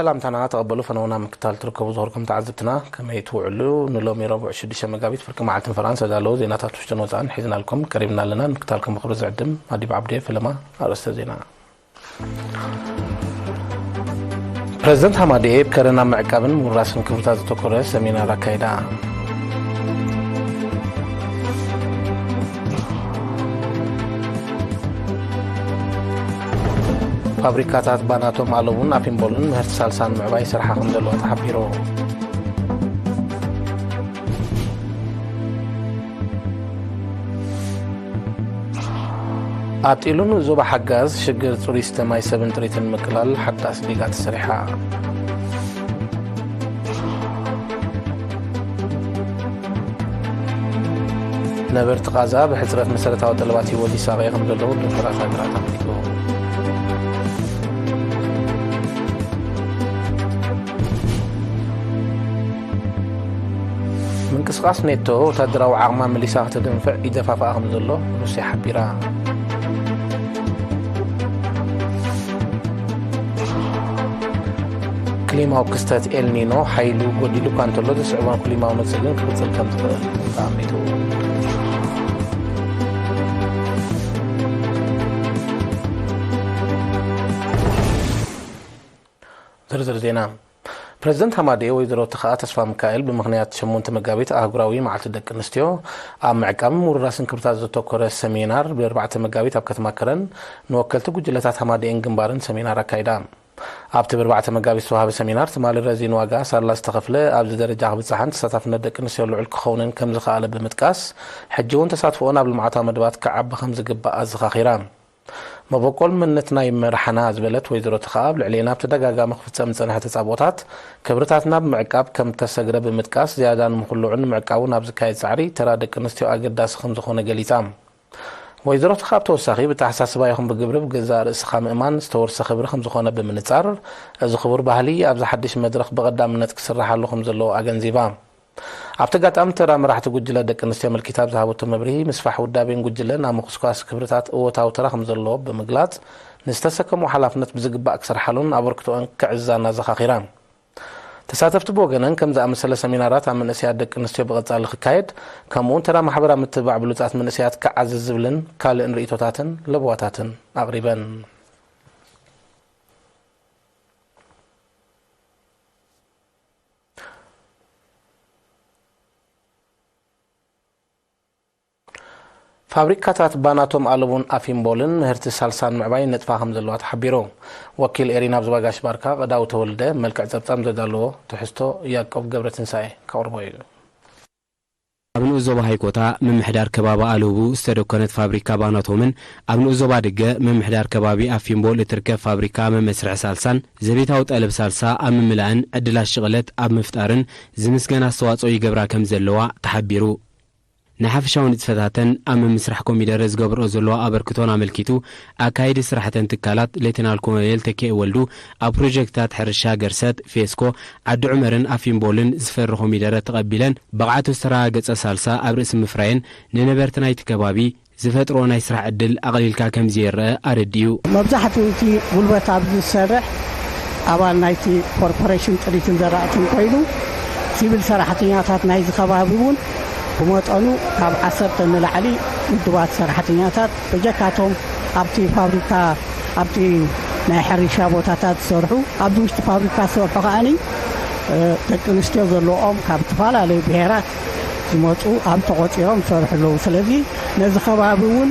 ሰላምታና ተቐበሉ። ፈነውና ምክታል ትርከቡ ዝኸርኩም ተዓዘብትና፣ ከመይ ትውዕሉ? ንሎሚ ረቡዕ ሽዱሽተ መጋቢት ፍርቂ መዓልትን ፈራን ዝተዳለዉ ዜናታት ውሽጥን ወጻእን ሒዝናልኩም ቀሪብና ኣለና። ንምክታል ከም ብኽብሪ ዝዕድም ኣዲብ ዓብዴ ፈለማ። ኣርእስተ ዜና። ፕረዚደንት ሃማደኤ ብከረን ኣብ ምዕቃብን ምውራስን ክብርታት ዘተኮረ ሰሚናር ኣካይዳ። ፋብሪካታት ባናቶም ኣለቡን ኣፊምቦልን ምህርቲ ሳልሳን ምዕባይ ይሰርሓ ከም ዘለዋ ተሓቢሩ። ኣብ ጢሉን ዞባ ሓጋዝ ሽግር ጽሩይ ስተ ማይ ሰብን ጥሪትን ምቅላል ሓዳስ ዲጋ ተሰሪሓ። ነበርቲ ቓዛ ብሕጽረት መሰረታዊ ጠለባት ህይወት ይሳቐዩ ከም ዘለዉ ዶክተራት ሃገራት ኣፍሊጡ። ምንቅስቓስ ኔቶ ወታደራዊ ዓቕማ መሊሳ ከተደንፍዕ ይደፋፍኣ ከም ዘሎ ሩስያ ሓቢራ። ክሊማዊ ክስተት ኤልኒኖ ሓይሉ ጎዲሉ እኳ እንተሎ፣ ዝስዕቦ ክሊማዊ ነጽሪ ግን ክቕጽል ከም ዝኽእል ተኣሚቱ። ዝርዝር ዜና። ፕረዚደንት ሃማደኤ ወይዘሮ ተኸኣ ተስፋ ሚካኤል ብምኽንያት ሸሞንተ መጋቢት ኣህጉራዊ መዓልቲ ደቂ ኣንስትዮ ኣብ ምዕቃብን ምውርራስን ክብርታት ዘተኮረ ሰሚናር ብኣርባዕተ መጋቢት ኣብ ከተማ ከረን ንወከልቲ ጉጅለታት ሃማደኤን ግንባርን ሰሚናር ኣካይዳ። ኣብቲ ብኣርባዕተ መጋቢት ዝተዋህበ ሰሚናር ትማሊ ረዚን ዋጋ ሳላ ዝተኸፍለ ኣብዚ ደረጃ ክብጽሓን ተሳታፍነት ደቂ ኣንስትዮ ልዑል ክኸውንን ከም ዝኸኣለ ብምጥቃስ፣ ሕጂ እውን ተሳትፎኦን ኣብ ልምዓታዊ መደባት ክዓቢ ከም ዝግባእ ኣዘኻኺራ። መበቆል መንነትና ይመርሓና ዝበለት ወይዘሮ ተኸኣ፣ ኣብ ልዕሌና ብተደጋጋሚ ክፍጸም ዝጸንሐ ተጻብኦታት ክብርታትና ብምዕቃብ ከም እተሰግረ ብምጥቃስ፣ ዝያዳ ንምኽልዑን ንምዕቃቡን ኣብ ዝካየድ ጻዕሪ ተራ ደቂ ኣንስትዮ ኣገዳሲ ከም ዝኾነ ገሊጻ። ወይዘሮ ተኸኣ ብተወሳኺ፣ ብተሓሳስባ ይኹን ብግብሪ ብገዛእ ርእስኻ ምእማን ዝተወርሰ ክብሪ ከም ዝኾነ ብምንጻር፣ እዚ ክቡር ባህሊ ኣብዚ ሓድሽ መድረኽ ብቐዳምነት ክስርሓሉ ከም ዘለዎ ኣገንዚባ። ኣብቲ ኣጋጣሚ ተራ መራሕቲ ጉጅለ ደቂ ኣንስትዮ ኣመልኪታ ኣብ ዝሃበቶ መብርሂ፣ ምስፋሕ ውዳቤን ጉጅለን ኣብ ምኹስኳስ ክብርታት እወታዊ ተራ ከም ዘለዎ ብምግላጽ፣ ንዝተሰከምኦ ሓላፍነት ብዝግባእ ክሰርሓሉን ኣበርክቶአን ክዕዝዛን ኣዘኻኺራ። ተሳተፍቲ ብወገነን፣ ከም ዝኣመሰለ ሰሚናራት ኣብ መንእሰያት ደቂ ኣንስትዮ ብቐጻሊ ክካየድ፣ ከምኡውን ተራ ማሕበራዊ ምትብባዕ ብሉጻት መንእሰያት ክዓዝዝ ዝብልን ካልእን ርእይቶታትን ለበዋታትን ኣቕሪበን። ፋብሪካታት ባናቶም ኣለቡን ኣፊምቦልን ምህርቲ ሳልሳን ምዕባይ ነጥፋ ከም ዘለዋ ተሓቢሩ። ወኪል ኤሪና ኣብ ዞባ ጋሽ ባርካ ቀዳው ተወልደ መልክዕ ጸብጻብ ዘዳለዎ ትሕዝቶ ያዕቆብ ገብረትንሳኤ ከቕርቦ እዩ። ኣብ ንኡስ ዞባ ሃይኮታ ምምሕዳር ከባቢ ኣለቡ ዝተደኮነት ፋብሪካ ባናቶምን ኣብ ንኡስ ዞባ ድገ ምምሕዳር ከባቢ ኣፊምቦል እትርከብ ፋብሪካ መመስርሒ ሳልሳን ዘቤታዊ ጠለብ ሳልሳ ኣብ ምምላእን ዕድላት ሽቕለት ኣብ ምፍጣርን ዝምስገን ኣስተዋጽኦ ይገብራ ከም ዘለዋ ተሓቢሩ። ንሓፈሻዊ ንጥፈታተን ኣብ ምምስራሕ ኮሚደረ ዝገብርኦ ዘለዋ ኣበርክቶን ኣመልኪቱ፣ ኣካይዲ ስራሕተን ትካላት ሌተናል ኮሎኔል ተኪኤ ወልዱ፣ ኣብ ፕሮጀክትታት ሕርሻ ገርሰት፣ ፌስኮ፣ ዓዲ ዑመርን ኣፊምቦልን ዝፈሪ ኮሚደረ ተቐቢለን፣ ብቕዓቱ ዝተረጋገጸ ሳልሳ ኣብ ርእሲ ምፍራየን፣ ንነበርቲ ናይቲ ከባቢ ዝፈጥርኦ ናይ ስራሕ ዕድል ኣቕሊልካ ከም ዘይረአ ኣረዲኡ። መብዛሕትኡ እቲ ጉልበት ኣብዚ ዝሰርሕ ኣባል ናይቲ ኮርፖሬሽን ጥሪትን ዘራእትን ኮይኑ፣ ሲቪል ሰራሕተኛታት ናይዚ ከባቢ እውን ብመጠኑ ካብ ዓሰርተ ንላዕሊ ውድባት ሰራሕተኛታት፣ በጀካቶም ኣብቲ ፋብሪካ፣ ኣብቲ ናይ ሕርሻ ቦታታት ዝሰርሑ፣ ኣብዚ ውሽጢ ፋብሪካ ዝሰርሑ ከኣኒ፣ እ፣ ደቂ ኣንስትዮ ዘለዎም ካብ ዝተፈላለዩ ብሄራት ዝመፁ ኣብ ተቖፂሮም ይሰርሑ ኣለዉ። ስለዚ ነዚ ከባቢ እውን፣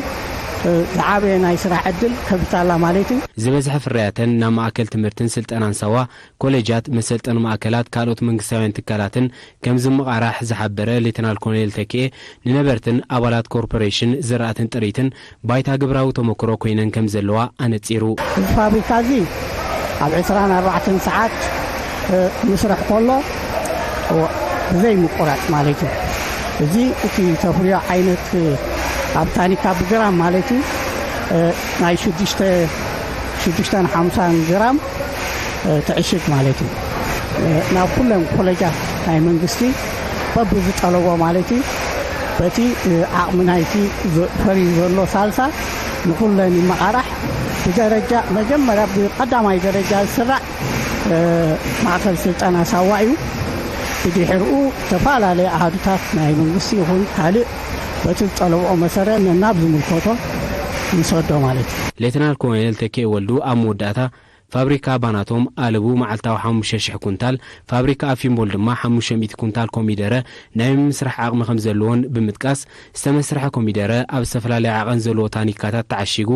እ፣ ዝዓበየ ናይ ስራሕ ዕድል ከፊታላ ማለት እዩ። ዝበዝሐ ፍርያተን ናብ ማእከል ትምህርትን ስልጠናን ሳዋ፣ ኮሌጃት፣ መሰልጠኒ ማእከላት፣ ካልኦት መንግስታውያን ትካላትን ከም ዝመቓራሕ ዝሓበረ ሌተናል ኮሎኔል ተኪኤ፣ ንነበርትን ኣባላት ኮርፖሬሽን ዝራእትን ጥሪትን ባይታ ግብራዊ ተመክሮ ኮይነን ከም ዘለዋ ኣነጺሩ። እዚ ፋብሪካ እዚ ኣብ ዕስራን ኣርባዕተን ሰዓት፣ እ፣ ምስራሕ ከሎ፣ እ፣ ብዘይ ምቁራጽ ማለት እዩ። እዚ እቲ ተፍርዮ ዓይነት፣ እ፣ ኣብ ታኒካ ብግራም ማለት እዩ፣ እ፣ ናይ ሽዱሽተ፣ ሽዱሽተን ሓምሳን ግራም፣ እ፣ ትዕሽግ ማለት እዩ። እ፣ ናብ ኩለን ኮሌጃት ናይ መንግስቲ በብዝጠለቦ ማለት እዩ። በቲ፣ እ፣ ዓቕሚ ናይቲ ዝ-፣ ፈርዩ ዘሎ ሳልሳ ንኹለን ይመቓራሕ። ብደረጃ መጀመርያ ብቐዳማይ ደረጃ ዝስራዕ ማእከል ስልጠና ሳዋ እዩ። ብድሕርኡ ዝተፈላለዩ ኣሃዱታት ናይ መንግስቲ ይኹን ካልእ በቲ ዝጠለብኦ መሰረት ነናብ ዝምልከቶ ንሰዶ ማለት እዩ። ሌተናል ኮሎኔል ተኬ ወልዱ ኣብ መወዳእታ፣ ፋብሪካ ባናቶም ኣለቡ መዓልታዊ ሓሙሽተ ሽሕ ኩንታል፣ ፋብሪካ ኣፊምቦል ድማ ሓሙሽተ ሚእቲ ኩንታል ኮሚደረ ናይ ምምስራሕ ዓቕሚ ከም ዘለዎን ብምጥቃስ፣ ዝተመስርሐ ኮሚደረ ኣብ ዝተፈላለየ ዓቐን ዘለዎ ታኒካታት ተዓሺጉ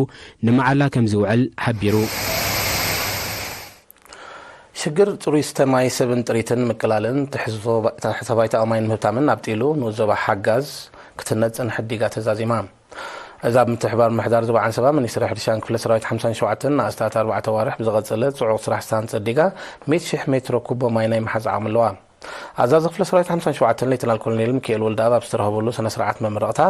ንመዓላ ከም ዝውዕል ሓቢሩ። ሽግር ጽሩይ ስተ ማይ ሰብን ጥሪትን ምቅላልን ትሕዝቶ ባ-፣ ትሕተ ባይታ ማይ ንምህብታምን ኣብጢሉ ንኡስ ዞባ ሓጋዝ ክትነጽን ሕዲጋ ተዛዚማ። እዛ ኣብ ምትሕባር ምሕዳር ዞባ ዓንሰባ ሚኒስትሪ ሕርሻን ክፍለ ሰራዊት ሓምሳን ሸውዓተን ንኣስታት ኣርባዕተ ዋርሕ ብዝቐጸለ ጽዑቕ ስራሕ ስታንስ ጸዲጋ ሚእቲ ሽሕ ሜትሮ ኩቦ ማይ ናይ ምሓዝ ዓቕሚ ኣለዋ። ኣዛዚ ክፍለ ሰራዊት ሓምሳን ሸውዓተን ሌተናል ኮሎኔል ሚካኤል ወልደኣብ ኣብ ዝተረኸበሉ ስነ ስርዓት መመረቕታ፣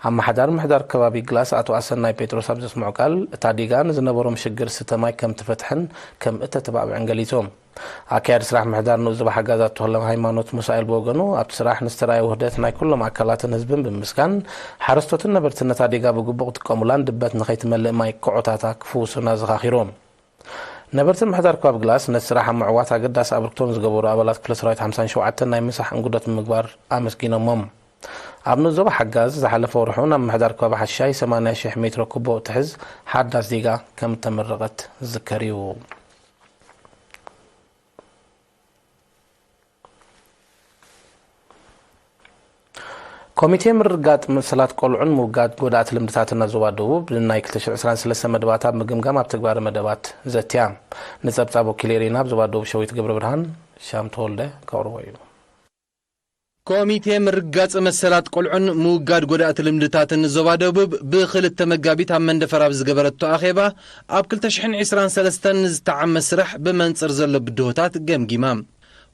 ኣመሓዳሪ ምሕዳር ከባቢ ግላስ ኣቶ ኣሰናይ ጴጥሮስ ኣብ ዘስምዖ ቃል፣ እታ ዲጋ ንዝነበሮም ሽግር ስተ ማይ ከም ትፈትሕን ከም እተተባብዕን ገሊጹ። ኣካያዲ ስራሕ ምሕዳር ንኡስ ዞባ ሓጋዝ ኣቶ ሃይማኖት ሙሳኤል ብወገኑ፣ ኣብቲ ስራሕ ንዝተራእየ ውህደት ናይ ኩሎም ኣካላትን ህዝብን ብምምስጋን፣ ሓረስቶትን ነበርትን ነታ ዲጋ ብግቡእ ክጥቀሙላን ድበት ንኸይትመልእ ማይ ክዖታታ ክፍውሱን ኣዘኻኺሩ። ነበርቲ ምሕዳር ከባቢ ግላስ ነቲ ስራሕ ኣብ ምዕዋት ኣገዳሲ ኣበርክቶ ንዝገበሩ ኣባላት ክፍለ ሰራዊት ሓምሳን ሸውዓተን ናይ ምሳሕ እንግዶት ብምግባር ኣመስጊኖሞም። ኣብ ንኡስ ዞባ ሓጋዝ ዝሓለፈ ወርሑ ናብ ምሕዳር ከባቢ ሓሻይ ሰማንያ ሽሕ ሜትሮ ኩቦ እትሕዝ ሓዳስ ዲጋ ከም እተመረቐት ዝዝከር እዩ። ኮሚቴ ምርግጋጽ መሰላት ቆልዑን ምውጋድ ጎዳእቲ ልምድታትን ኣብ ዞባ ደቡብ ናይ ክልተ ሽሕ ዕስራን ሰለስተን መደባት ኣብ ምግምጋም ኣብ ተግባሪ መደባት ዘትያ። ንጸብጻብ ወኪል ኤሪና ኣብ ዞባ ደቡብ ሸዊት ገብረ ብርሃን ሻም ተወልደ ከቕርቦ እዩ። ኮሚቴ ምርጋጽ መሰላት ቆልዑን ምውጋድ ጎዳእቲ ልምድታትን ዞባ ደቡብ ብክልተ መጋቢት ኣብ መንደፈራ ኣብ ዝገበረቶ ኣኼባ፣ ኣብ ክልተ ሽሕን ዕስራን ሰለስተን ንዝተዓመ ስራሕ ብመንጽር ዘሎ ብድሆታት ገምጊማ።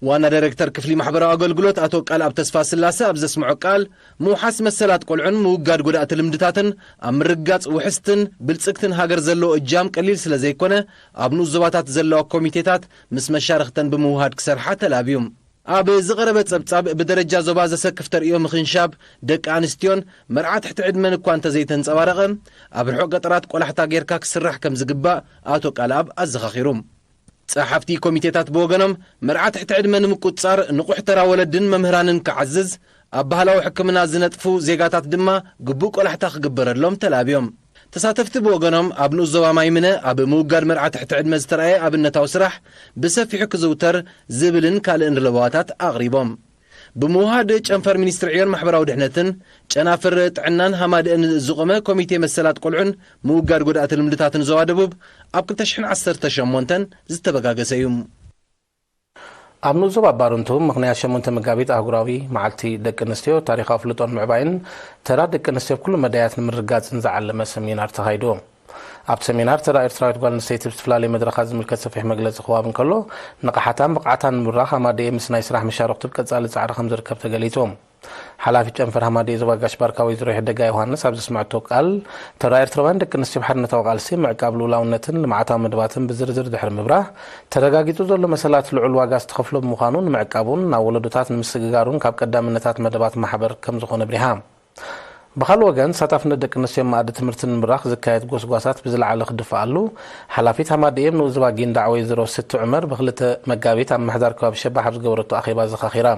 ዋና ዳይሬክተር ክፍሊ ማሕበራዊ ኣገልግሎት ኣቶ ቃልኣብ ተስፋ ስላሰ ኣብ ዘስምዖ ቃል፣ ምውሓስ መሰላት ቆልዑን ምውጋድ ጎዳእቲ ልምድታትን ኣብ ምርጋጽ ውሕስትን ብልጽግትን ሃገር ዘለዎ እጃም ቀሊል ስለ ዘይኮነ፣ ኣብ ንኡስ ዞባታት ዘለዋ ኮሚቴታት ምስ መሻርኽተን ብምውሃድ ክሰርሓ ተላብዩ። ኣብ ዝቐረበ ጸብጻብ፣ ብደረጃ ዞባ ዘሰክፍ ተርእዮ ምኽንሻብ ደቂ ኣንስትዮን መርዓ ትሕቲ ዕድመን እኳ እንተዘይተንጸባረቐ፣ ኣብ ርሑቕ ገጠራት ቆላሕታ ጌርካ ክስራሕ ከም ዝግባእ ኣቶ ቃልኣብ ኣዘኻኺሩ። ጸሓፍቲ ኮሚቴታት ብወገኖም፣ መርዓ ትሕቲ ዕድመ ንምቁጽጻር ንቑሕ ተራ ወለድን መምህራንን ክዓዝዝ፣ ኣብ ባህላዊ ሕክምና ዝነጥፉ ዜጋታት ድማ ግቡእ ቆላሕታ ክግበረሎም ተላብዮም። ተሳተፍቲ ብወገኖም፣ ኣብ ንኡስ ዞባ ማይምነ ኣብ ምውጋድ መርዓ ትሕቲ ዕድመ ዝተራእየ ኣብነታዊ ስራሕ ብሰፊሑ ክዝውተር ዝብልን ካልእን ለበዋታት ኣቕሪቦም። ብምውሃድ ጨንፈር ሚኒስትሪ ዕዮን ማሕበራዊ ድሕነትን ጨናፍር ጥዕናን ሃማደኤን ዝቖመ ኮሚቴ መሰላት ቆልዑን ምውጋድ ጎዳእቲ ልምድታትን ዞባ ደቡብ ኣብ ክልተ ሽሕን ዓሰርተ ሸሞንተን ዝተበጋገሰ እዩ። ኣብ ንኡስ ዞባ ባረንቱ ምኽንያት ሸሞንተ መጋቢት ኣህጉራዊ መዓልቲ ደቂ ኣንስትዮ ታሪኻዊ ፍልጦን ምዕባይን ተራ ደቂ ኣንስትዮ ኣብ ኩሉ መዳያት ንምርጋጽን ዝዓለመ ሰሚናር ተኻይዱ። ኣብቲ ሰሚናር ተራ ኤርትራዊት ጓል ኣንስተይቲ ብዝተፈላለየ መድረኻት ዝምልከት ሰፊሕ መግለጺ ክወሃብ እንከሎ፣ ንቕሓታን ብቕዓታን ንምብራኽ ኣማደኤ ምስ ናይ ስራሕ መሻርኽቱ ኣብ ቀጻሊ ጻዕሪ ከም ዝርከብ ተገሊጹ። ሓላፊት ጨንፈር ሃማደኤ ዞባ ጋሽ ባርካ ወይዘሮ ይሕደጋ ዮሃንስ ኣብ ዘስመዐቶ ቃል፣ ተራ ኤርትራውያን ደቂ ኣንስትዮ ኣብ ሓርነታዊ ቃልሲ፣ ምዕቃብ ልኡላውነትን ልምዓታዊ መደባትን ብዝርዝር ድሕሪ ምብራህ፣ ተረጋጊጹ ዘሎ መሰላት ልዑል ዋጋ ዝተኸፍሎ ብምዃኑ ንምዕቃቡን ናብ ወለዶታት ንምስግጋሩን ካብ ቀዳምነታት መደባት ማሕበር ከም ዝኾነ ኣብሪሃ። ብኻልእ ወገን፣ ተሳታፍነት ደቂ ኣንስትዮ ኣብ መኣዲ ትምህርቲ ንምብራኽ ዝካየድ ጎስጓሳት ብዝለዓለ ክድፍኣሉ፣ ሓላፊት ሃማደኤ ንኡስ ዞባ ጊንዳዕ ወይዘሮ ስቲ ዑመር ብክልተ መጋቢት ኣብ ምምሕዳር ከባቢ ሸባሕ ኣብ ዝገበረቶ ኣኼባ ኣዘኻኺራ።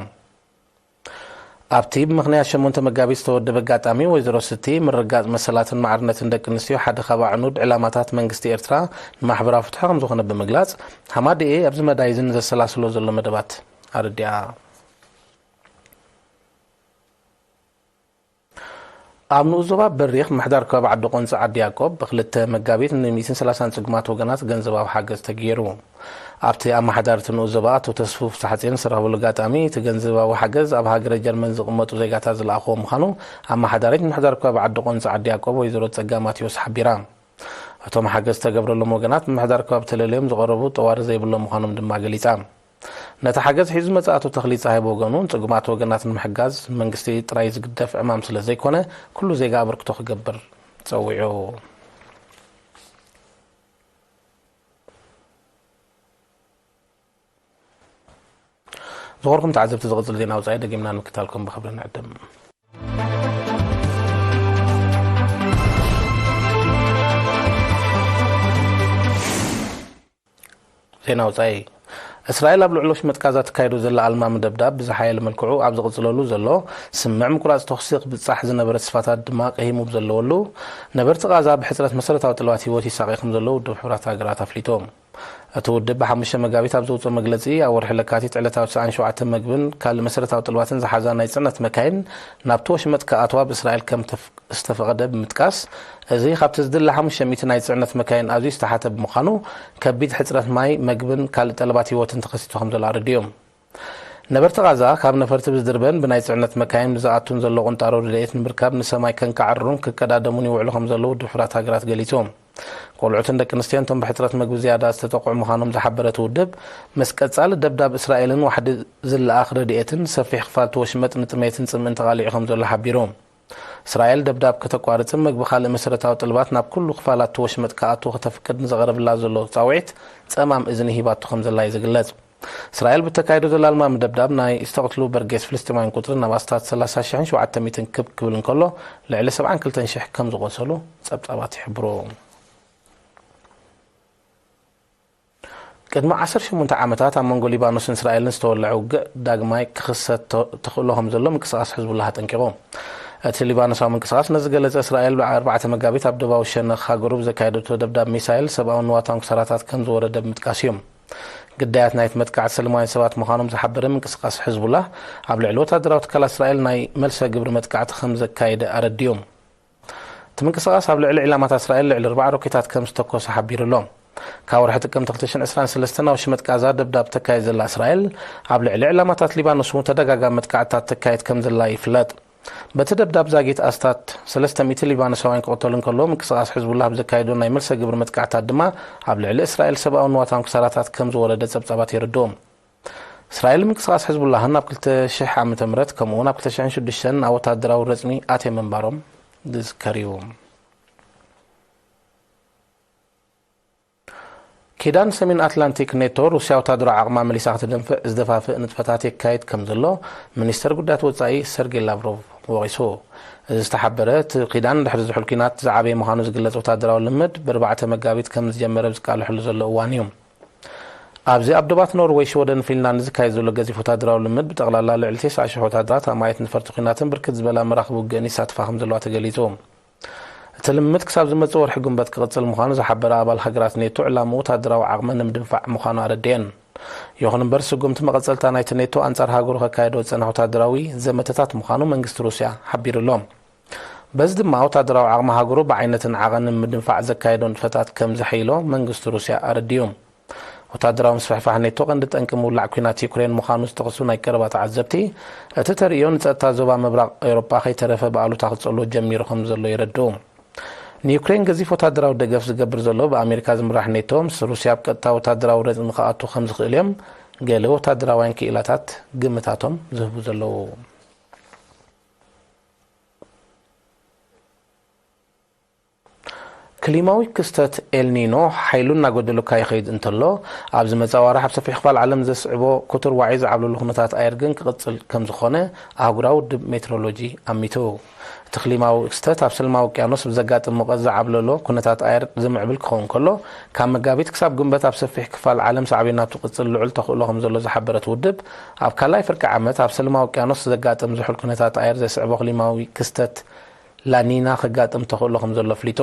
ኣብቲ ብምኽንያት ሸሞንተ መጋቢት ዝተወደበ ኣጋጣሚ፣ ወይዘሮ ስቲ፣ ምርግጋጽ መሰላትን ማዕርነትን ደቂ ኣንስትዮ ሓደ ካብ ኣዕኑድ ዕላማታት መንግስቲ ኤርትራ ንማሕበራዊ ፍትሒ ከም ዝኾነ ብምግላጽ፣ ሃማደኤ ኣብዚ መዳይ እዚ ንዘሰላስሎ ዘሎ መደባት ኣረዲኣ። ኣብ ንኡስ ዞባ በሪኽ ምምሕዳር ከባቢ ዓዲ ቆንጺ ዓዲ ያቆብ ብክልተ መጋቢት ንሚእትን ሰላሳን ጽጉማት ወገናት ገንዘባዊ ሓገዝ ተገይሩ። ኣብቲ ኣመሓዳሪ እቲ ንኡስ ዞባ ኣቶ ተስፉ ፍስሓጽዮን ዝተረኸበሉ ኣጋጣሚ፣ እቲ ገንዘባዊ ሓገዝ ኣብ ሃገረ ጀርመን ዝቕመጡ ዜጋታት ዝለኣኽዎ ምዃኑ ኣመሓዳሪት ምምሕዳር ከባቢ ዓዲ ቆንጺ ዓዲ ያቆብ ወይዘሮ ጸጋ ማቴዎስ ሓቢራ። እቶም ሓገዝ ዝተገብረሎም ወገናት ምምሕዳር ከባቢ ተለልዮም ዝቐረቡ ጠዋሪ ዘይብሎም ምዃኖም ድማ ገሊጻ። ነቲ ሓገዝ ሒዙ ዝመጽእ ኣቶ ተኽሊ ጸሃይ ብወገኑ፣ ንጽጉማት ወገናት ንምሕጋዝ መንግስቲ ጥራይ ዝግደፍ ዕማም ስለ ዘይኮነ፣ ኩሉ ዜጋ ኣበርክቶ ክገብር ጸዊዑ። ዝኸበርኩም ተዓዘብቲ፣ ዝቕጽል ዜና ወጻኢ ደጊምና ንምክታልኩም ብኽብሪ ንዕድም። ዜና ወጻኢ። እስራኤል ኣብ ልዕሊ ወሽመጥ ጋዛ ትካየዶ ዘላ ኣልማሚ ደብዳብ ብዝሓየለ መልክዑ ኣብ ዝቕጽለሉ ዘሎ ስምዕ ምቁራጽ ተኹሲ ክብጻሕ ዝነበረ ተስፋታት ድማ ቀሂሙ ብዘለወሉ፣ ነበርቲ ጋዛ ብሕጽረት መሰረታዊ ጠለባት ህይወት ይሳቐዩ ከም ዘለዉ ውድብ ሕቡራት ሃገራት ኣፍሊጡ። እቲ ውድብ ብሓሙሽተ መጋቢት ኣብ ዘውፅኦ መግለጺ፣ ኣብ ወርሒ ለካቲት ዕለታዊ ሰኣን ሸውዓተ መግብን ካልእ መሰረታዊ ጠለባትን ዝሓዛ ናይ ጽዕነት መካይን ናብቲ ወሽመጥ ክኣትዋ ብእስራኤል ከም ዝተፈቐደ ብምጥቃስ፣ እዚ ካብቲ ዝድለ ሓሙሽተ ሚእቲ ናይ ጽዕነት መካይን ኣዝዩ ዝተሓተ ብምዃኑ፣ ከቢድ ሕጽረት ማይ፣ መግብን ካልእ ጠለባት ህይወትን ተኸሲቱ ከም ዘሎ ኣረዲኡ። ነበርቲ ቓዛ ካብ ነፈርቲ ብዝድርበን ብናይ ጽዕነት መካይን ብዝኣቱን ዘሎ ቁንጣሮ ረድኤት ንምርካብ ንሰማይ ከንቃዕርሩን ክቀዳደሙን ይውዕሉ ከም ዘለዉ ውድብ ሕቡራት ሃገራት ገሊጹ። ቆልዑትን ደቂ ኣንስትዮን እቶም ብሕጽረት መግቢ ዝያዳ ዝተጠቕዑ ምዃኖም ዝሓበረ እቲ ውድብ፣ ምስ ቀጻሊ ደብዳብ እስራኤልን ዋሕዲ ዝለኣኽ ረድኤትን፣ ሰፊሕ ክፋል እቲ ወሽመጥ ንጥሜትን ጽምእን ተቓሊዑ ከም ዘሎ ሓቢሩ። እስራኤል ደብዳብ ከተቋርጽን መግቢ ካልእ መሰረታዊ ጠለባት ናብ ኩሉ ክፋላት እቲ ወሽመጥ ክኣቱ ከተፍቅድ ንዘቕረብላ ዘሎ ጻውዒት ጸማም እዝኒ ሂባቶ ከም ዘላ እዩ ዝግለጽ። እስራኤል ብተካይዶ ዘላ ኣልማሚ ደብዳብ ናይ ዝተቕትሉ በርጌስ ፍልስጤማውያን ቁጽሪ ናብ ኣስታት ሰላሳ ሽሕን ሸውዓተ ሚእትን ክብ ክብል እንከሎ፣ ልዕሊ ሰብዓን ክልተን ሽሕ ከም ዝቖሰሉ ጸብጻባት ይሕብሩ። ቅድሚ ዓሰርተ ሸሞንተ ዓመታት ኣብ መንጎ ሊባኖስን እስራኤልን ዝተወልዐ ውግእ ዳግማይ ክኽሰት ተ-፣ ተኽእሎ ከም ዘሎ ምንቅስቓስ ሕዝቡላህ ኣጠንቂቑ። እቲ ሊባኖሳዊ ምንቅስቓስ ነዚ ገለጸ፣ እስራኤል ብኣርባዕተ መጋቢት ኣብ ደቡባዊ ሸነኽ ሃገሩ ብዘካየደቶ ደብዳብ ሚሳይል ሰብኣውን ንዋታውን ክሳራታት ከም ዝወረደ ብምጥቃስ እዩ። ግዳያት ናይቲ መጥቃዕቲ ሰለማውያን ሰባት ምዃኖም ዝሓበረ ምንቅስቓስ ሕዝቡላህ፣ ኣብ ልዕሊ ወታደራዊ ትካላት እስራኤል ናይ መልሰ ግብሪ መጥቃዕቲ ከም ዘካየደ ኣረዲኡ። እቲ ምንቅስቓስ ኣብ ልዕሊ ዒላማታት እስራኤል ልዕሊ ኣርባዓ ሮኬታት ከም ዝተኮሰ ሓቢሩ ኣሎ። ካብ ወርሒ ጥቅምቲ ክልተ ሽሕን ዕስራን ሰለስተን ኣብ ሽመጥ ቃዛ ደብዳብ ተካይድ ዘላ እስራኤል፣ ኣብ ልዕሊ ዕላማታት ሊባኖስ እውን ተደጋጋሚ መጥቃዕትታት ተካይድ ከም ዘላ ይፍለጥ። በቲ ደብዳብ ዛጊት ኣስታት ሰለስተ ሚእቲ ሊባኖሳውያን ክቕተሉ እንከለዉ፣ ምንቅስቓስ ሕዝቡላህ ብዘካየዶ ናይ መልሰ ግብሪ መጥቃዕትታት ድማ ኣብ ልዕሊ እስራኤል ሰብኣውን ንዋታውን ክሳራታት ከም ዝወረደ ጸብጻባት የረድኡ። እስራኤል ምንቅስቓስ ሕዝቡላህን ኣብ ክልተ ሽሕ ዓመተ ምህረት ከምኡውን ኣብ ክልተ ሽሕን ሽዱሽተን ኣብ ወታደራዊ ረጽሚ ኣትዮም ምንባሮም ዝዝከር እዩ። ኪዳን ሰሜን ኣትላንቲክ ኔቶ፣ ሩስያ ወታደራዊ ዓቕማ መሊሳ ክትደንፍዕ ዝደፋፍእ ንጥፈታት የካይድ ከም ዘሎ ሚኒስተር ጉዳያት ወጻኢ ሰርጌይ ላቭሮቭ ወቒሱ። እዚ ዝተሓበረ፣ እቲ ኪዳን ድሕሪ ዝሑል ኲናት ዝዓበየ ምዃኑ ዝግለጽ ወታደራዊ ልምምድ ብኣርባዕተ መጋቢት ከም ዝጀመረ ኣብ ዝቃለሐሉ ዘሎ እዋን እዩ። ኣብዚ ኣብ ዶባት ኖርወይ፣ ሽወደን፣ ፊንላንድ ዝካየድ ዘሎ ገዚፍ ወታደራዊ ልምምድ ብጠቕላላ ልዕሊ ተስዓ ሽሕ ወታደራት፣ ኣማኢት ነፈርቲ ኲናትን ብርክት ዝበላ መራኽብ ውግእን ይሳተፋ ከም ዘለዋ ተገሊጹ። እቲ ልምምድ ክሳብ ዝመጽእ ወርሒ ግንቦት ክቕጽል ምዃኑ ዝሓበረ ኣባል ሃገራት ኔቶ፣ ዕላምኡ ወታደራዊ ዓቕመን ንምድንፋዕ ምዃኑ ኣረድኤን። ይኹን እምበር፣ ስጉምቲ መቐጸልታ ናይቲ ኔቶ ኣንጻር ሃገሩ ከካየዶ ዝጸንሐ ወታደራዊ ዘመተታት ምዃኑ መንግስቲ ሩስያ ሓቢሩ ኣሎ። በዚ ድማ፣ ወታደራዊ ዓቕሚ ሃገሩ ብዓይነትን ዓቐንን ንምድንፋዕ ዘካየዶ ንጥፈታት ከም ዘሐይሎ መንግስቲ ሩስያ ኣረዲኡ። ወታደራዊ ምስፍሕፋሕ ኔቶ ቀንዲ ጠንቂ ምውላዕ ኲናት ዩክሬን ምዃኑ ዝጠቕሱ ናይ ቀረባ ተዓዘብቲ፣ እቲ ተርእዮ ንጸጥታ ዞባ ምብራቕ ኤውሮጳ ከይተረፈ ብኣሉታ ክጸልዎ ጀሚሩ ከም ዘሎ የረድኡ። ንዩክሬን ገዚፍ ወታደራዊ ደገፍ ዝገብር ዘሎ ብኣሜሪካ ዝምራሕ ኔቶ፣ ምስ ሩስያ ኣብ ቀጥታ ወታደራዊ ረጽሚ ክኣቱ ከም ዝኽእል እዮም ገለ ወታደራውያን ክኢላታት ግምታቶም ዝህቡ ዘለዉ። ክሊማዊ ክስተት ኤልኒኖ ሓይሉ እናጎደለካ ይኸይድ እንተሎ፣ ኣብ ዝመጽእ ኣዋርሕ ኣብ ሰፊሕ ክፋል ዓለም ዘስዕቦ ክቱር ዋዒ ዝዓብለሉ ኩነታት ኣየር ግን ክቕጽል ከም ዝኾነ ኣህጉራዊ ውድብ ሜትሮሎጂ ኣሚቱ። እቲ ክሊማዊ ክስተት ኣብ ሰላማዊ ውቅያኖስ ብዘጋጥም ሙቐት ዝዓብለሎ ኩነታት ኣየር ዝምዕብል ክኸውን ከሎ፣ ካብ መጋቢት ክሳብ ግንቦት ኣብ ሰፊሕ ክፋል ዓለም ሳዕቤናቱ ክቕጽል ልዑል ተኽእሎ ከም ዘሎ ዝሓበረ እቲ ውድብ፣ ኣብ ካልኣይ ፍርቂ ዓመት ኣብ ሰላማዊ ውቅያኖስ ዘጋጥም ዝሑል ኩነታት ኣየር ዘስዕቦ ክሊማዊ ክስተት ላኒና ከጋጥም ተኽእሎ ከም ዘሎ ኣፍሊጡ።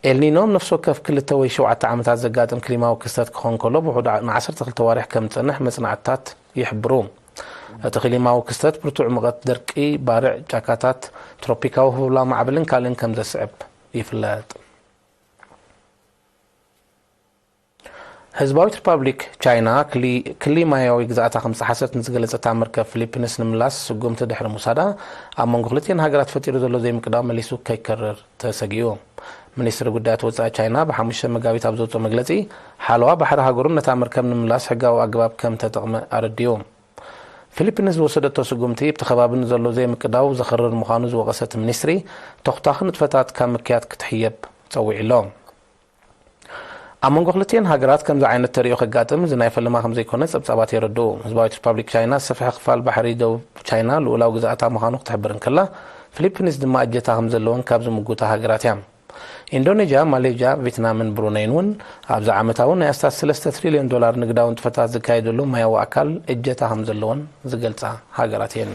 ኤልኒኖ ኣብ ነፍሲ ወከፍ ክልተ ወይ ሸውዓተ ዓመታት ዘጋጥም ክሊማዊ ክስተት ክኸውን ከሎ፣ ብውሑዱ ን ዓሰርተ ክልተ ኣዋርሕ ከም ዝጸንሕ መጽናዕትታት ይሕብሩ። እቲ ክሊማዊ ክስተት ብርቱዕ ሙቐት፣ ደርቂ፣ ባርዕ ጫካታት፣ ትሮፒካዊ ህውላ ማዕበልን ካልእን ከም ዘስዕብ ይፍለጥ። ህዝባዊት ሪፓብሊክ ቻይና ክሊ-፣ ክሊ ማያዊ ግዝኣታ ከም ዝጠሓሰት ንዝገለጸታ መርከብ ፊሊፒንስ ንምላስ ስጉምቲ ድሕሪ ምውሳዳ፣ ኣብ መንጎ ክልቲኤን ሃገራት ፈጢሩ ዘሎ ዘይምቅዳው መሊሱ ከይከርር ተሰጊኡ። ሚኒስትሪ ጉዳያት ወጻኢ ቻይና ብሓሙሽተ መጋቢት ኣብ ዘውጽኦ መግለጺ፣ ሓለዋ ባሕሪ ሃገሩን ነታ መርከብ ንምላስ ሕጋዊ ኣገባብ ከም ተጠቕመ ኣረዲኡ። ፊሊፒንስ ዝወሰደቶ ስጉምቲ፣ ኣብቲ ከባቢ ንዘሎ ዘይምቅዳው ዘኽርር ምዃኑ ዝወቐሰ እቲ ሚኒስትሪ፣ ተኹታኺ ንጥፈታት ካብ ምክያድ ክትሕየብ ጸዊዑ ኣሎ። ኣብ መንጎ ክልቲኤን ሃገራት ከምዚ ዓይነት ተርእዮ ከጋጥም እዚ ናይ ፈለማ ከም ዘይኮነ ጸብጻባት የረድኡ። ህዝባዊት ሪፓብሊክ ቻይና ዝሰፍሐ ክፋል ባሕሪ ደቡብ ቻይና ልኡላዊ ግዝኣታ ምዃኑ ክትሕብር እንከላ፣ ፊሊፒንስ ድማ እጀታ ከም ዘለወን ካብ ዝምጉታ ሃገራት እያ። ኢንዶኔዥያ፣ ማሌዥያ፣ ቪትናምን ብሩነይን እውን ኣብዚ ዓመታዊ ናይ ኣስታት ሰለስተ ትሪልዮን ዶላር ንግዳዊ ንጥፈታት ዝካየደሉ ማያዊ ኣካል እጀታ ከም ዘለወን ዝገልጻ ሃገራት እየን።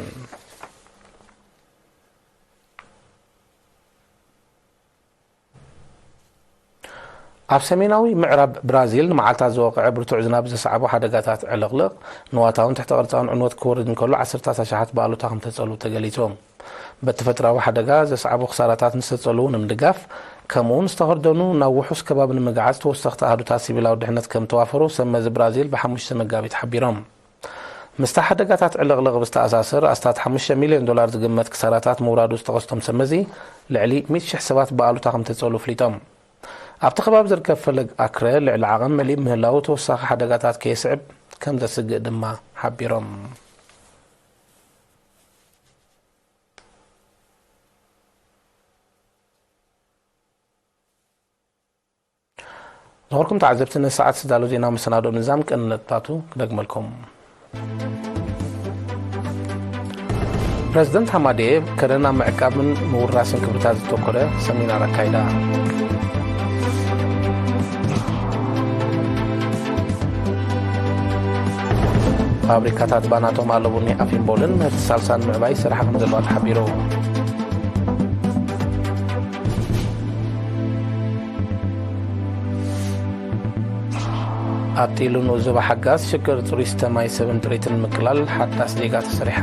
ኣብ ሰሜናዊ ምዕራብ ብራዚል ንመዓልታት ዝወቕዐ ብርቱዕ ዝናብ ዘስዓቦ ሓደጋታት ዕልቕልቕ፣ ንዋታውን ትሕተ ቅርጻውን ዕንወት ክወርድ እንከሎ፣ ዓሰርታት ኣሽሓት ብኣሉታ ከም ተጸልዉ ተገሊጹ። በቲ ተፈጥራዊ ሓደጋ ዘስዓቦ ክሳራታት ንዝተጸልዉ ንምድጋፍ፣ ከምኡውን ዝተኸርደኑ ናብ ውሑስ ከባቢ ንምግዓዝ ተወሰኽቲ ኣሃዱታት ሲቪላዊ ድሕነት ከም ተዋፈሩ ሰብ መዚ ብራዚል ብሓሙሽተ መጋቢት ሓቢሮም። ምስቲ ሓደጋታት ዕልቕልቕ ብዝተኣሳሰር፣ ኣስታት ሓሙሽተ ሚልዮን ዶላር ዝግመት ክሳራታት ምውራዱ ዝተኸስቶም ሰብ መዚ፣ ልዕሊ ሚእቲ ሽሕ ሰባት ብኣሉታ ከም ተጸልዉ ኣፍሊጦም። ኣብቲ ከባቢ ዝርከብ ፈለግ ኣክረ ልዕሊ ዓቐን መሊእ ምህላዉ ተወሳኺ ሓደጋታት ከየስዕብ ከም ዘስግእ ድማ ሓቢሮም። ዝኸበርኩም ተዓዘብቲ፣ ንሰዓት ዝዳሎ ዜናዊ መሰናዶ ምዛም ቀንዲ ነጥብታቱ ክደግመልኩም። ፕረዚደንት ሃማዴ ከረን ኣብ ምዕቃብን ምውራስን ክብርታት ዝተኮረ ሰሚናር ኣካይዳ። ፋብሪካታት ባናቶም ኣለቡኒ ኣፊምቦልን ምህርቲ ሳልሳን ምዕባይ ይሰርሓ ከም ዘለዋ ተሓቢሩ። ኣብ ጢሉ ንኡስ ዞባ ሓጋዝ ሽግር ጽሩይ ስተ ማይ ሰብን ጥሪትን ንምቅላል ሓዳስ ዴጋ ተሰሪሓ።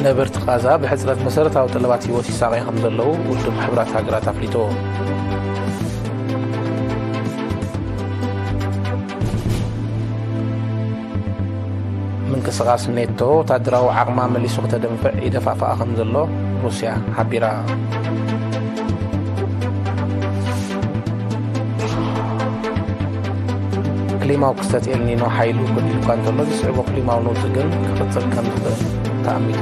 ነበርቲ ቓዛ ብሕጽረት መሰረታዊ ጠለባት ህይወት ይሳቐዩ ከም ዘለዉ ውድብ ሕቡራት ሃገራት ኣፍሊጡ። ምንቅስቓስ ኔቶ ወታደራዊ ዓቕማ መሊሱ ክተደንፍዕ ይደፋፍኣ ከም ዘሎ ሩስያ ሓቢራ። ክሊማዊ ክስተት ኤልኒኖ ሓይሉ ጎዲሉ እኳ እንተሎ፣ ዝስዕቦ ክሊማዊ ነውጺ ግን ክቕጽል ከም ዝኽእል ተኣሚቱ።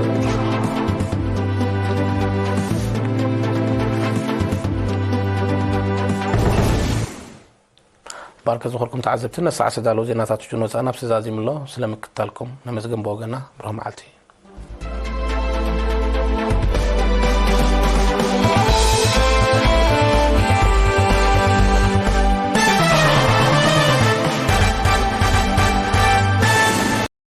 ባርከ ዝኾርኩም ተዓዘብቲ፣ ነሰዓ ዝተዳለዉ ዜናታት ሽዱን ወጻእን ኣብ ስዛዚም ኣሎ። ስለ ምክትታልኩም ነመስግን። ብወገና ብሩህ መዓልቲ።